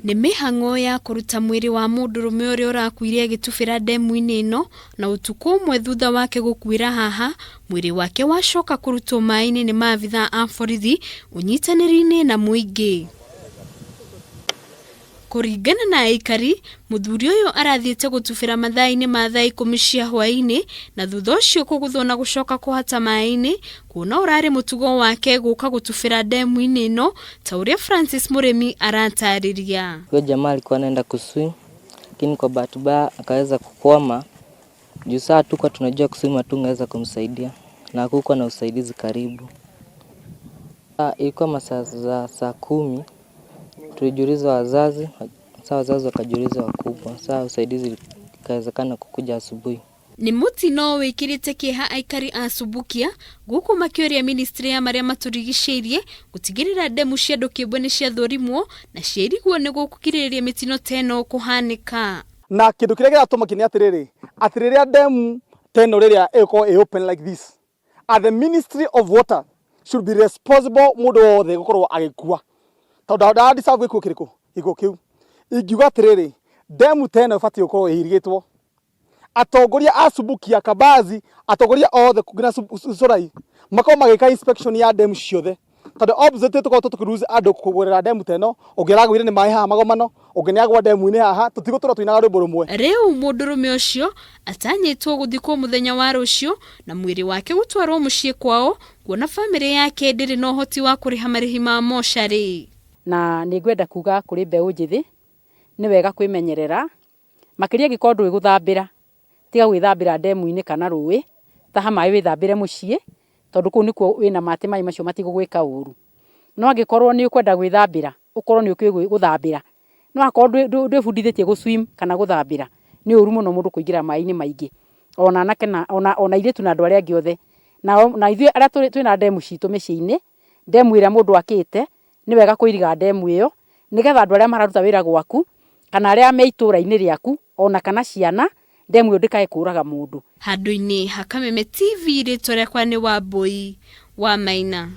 Nĩ mĩhang'o ya kũruta mwĩrĩ wa mũndũrũme ũrĩa ũrakuire agĩtubĩra ndemu-inĩ ĩno na ũtukũ ũmwe thutha wake gũkuĩra haha, mwĩrĩ wake wacoka kũrutwo maĩ-inĩ nĩ maabithaa a borithi ũnyitanĩri-inĩ na mũingĩ. Kũringana na aikari, mũthuri ũyũ arathiĩte gũtubĩra mathaa-inĩ ma thaa ikũmi cia hwaĩ-inĩ na thutha ũcio kũgũthwo na gũcoka kũhata maĩ-inĩ kuona ũrarĩ mũtugo wake gũka gũtubĩra ndemu-inĩ ĩno ta ũrĩa Francis Mũrĩmi aratarĩria. Huyo jamaa alikuwa anaenda kuswim, lakini kwa bahati mbaya akaweza kukwama. Juu saa hatukuwa tunajua kuswim, hatungeweza kumsaidia na hakukuwa na usaidizi karibu. Ilikuwa masaa za saa 10, tulijuliza wazazi, saa wazazi wakajuliza wakubwa, saa usaidizi ikawezekana kukuja asubuhi. Nĩ mũtino wĩkĩrĩte kĩeha aikari a Subukia gũkũ makĩũria ministry ya marĩa matũrigicĩirie gũtigĩrĩra ndemu cia andũ kĩũmbe nĩ ciathũrimwo na ciairigwo nĩguo kũgirĩrĩria mĩtino ta ĩno kũhanĩka. Na kindu kiria kiratũmakia nĩ atĩrĩrĩ, atĩ rĩrĩa ndemu ta ĩno rĩrĩa ĩgũkorwo ĩ open like this, at the Ministry of Water should be responsible mũndũ wothe gũkorwo agĩkua, tondũ ndara deserve gĩkuũ kĩrĩkũ, gĩkuũ kĩu. Ingiuga atĩrĩrĩ, ndemu ta ĩno ĩbatiĩ gũkorwo ĩirigĩtwo. Atongoria a Subukia, Kabazi, atongoria othe nginya Curai makorwo magĩka inspection ya ndemu ciothe, tondũ obviously tũkorwo tũkĩ andũ kũgũrĩra ndemu ta ĩno, ũngĩ aragũire nĩ maĩ haha magomano, ũngĩ nĩ agwa ndemu-inĩ haha, tũtigũtũra tũinaga rwĩmbo rũmwe. Rĩu mũndũrũme ũcio atanyĩtwo gũthikwo mũthenya wa rũciũ na mwĩrĩ wake gũtwarwo mũciĩ kwao kuona bamĩrĩ yake ndĩrĩ na ũhoti wa kũrĩha marĩhi ma mocarĩ. Na nĩ ngwenda kuga kũrĩ mbeũ njĩthĩ nĩ wega kwĩmenyerera makĩria angĩkorwo ndũĩ gũthambĩra, tiga gwĩthambĩra ndemu-inĩ kana rũĩ, taha maĩ wĩthambĩre mũciĩ tondũ kũu nĩkuo wĩna ma atĩ maĩ macio matigũgwĩka ũru. No angĩkorwo nĩ ũkwenda gwĩthambĩra ũkorwo nĩ ũkĩũĩ gũthambĩra, no akorwo ndwĩbundithĩtie gũ swim kana gũthambĩra, nĩ ũru mũno mũndũ kũingĩra maĩ-inĩ maingĩ, ona anake na ona airĩtu na andũ arĩa angĩ othe. Na ithuĩ arĩa twĩna ndemu citũ mĩciĩ-inĩ, ndemu ĩrĩa mũndũ akĩte, nĩ wega kũiriga ndemu ĩyo, nĩgetha andũ arĩa mararuta wĩra gwaku, kana arĩa me itũra-inĩ rĩaku, ona kana ciana, ndemu ĩyo ndĩkae kũraga mũndũ. Handũ-inĩ ha Kameme TV, rĩtwa rĩakwa nĩ Wambui wa Maina.